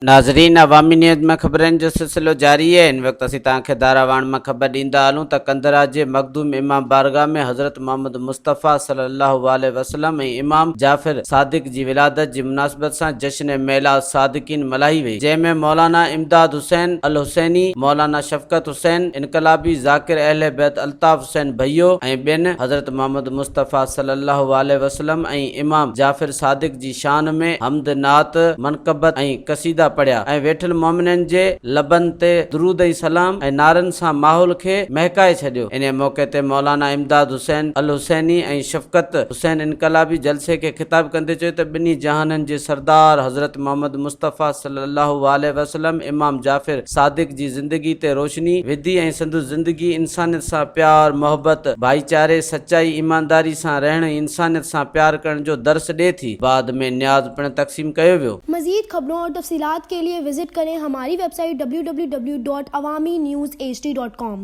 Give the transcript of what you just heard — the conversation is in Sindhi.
ناظرين عوامي نيوز ۾ خبرن جو سلسلو جاري آهي هن وقت اسين توهان کي ڌاراواڻ مان خبر ڏيندا هلون ته ڪنڌرا جي مخدوم امام بارگاهه ۾ حضرت محمد مصطفيٰ صلي الله عليه وسلم ۽ امام جعفر صادق جي ولادت جي مناسبت سان جشن ميلاد صادقين ملهائي وئي جنهن ۾ مولانا امداد حسين الحسيني، مولانا شفقت حسين انقلابي، ذاڪر اهل بيت الطاف حسين ڀيو ۽ ٻين حضرت محمد مصطفيٰ صلي الله عليه وسلم ۽ امام جعفر صادق جي شان ۾ حمد، نعت، منقبت ۽ قصيدا پڙهيا ۽ ويٺل مؤمنن جي لبن تي درود ۽ سلام ۽ نعرن سان ماحول کي مهڪائي ڇڏيو. انهيء موقعي تي مولانا امداد حسين الحسيني ۽ شفقت حسين انقلابي جلسي کي خطاب ڪندي چيو ته ٻنهي جهانن جي سردار حضرت محمد مصطفيٰ صلي الله عليه وسلم امام جعفر صادق جي زندگي تي روشني وڌي ۽ سندس زندگي انسانيت سان پيار، محبت، ڀائيچاري، سچائي، ايمانداري سان رهڻ ۽ انسانيت سان پيار ڪرڻ جو درس ڏي ٿي. بعد ۾ نياز پڻ تقسيم ڪيو ويو. مزيد خبرون اور تفصيلات کے لئے وزٽ ڪرين ھماري web site www.awamiNewsHD.com.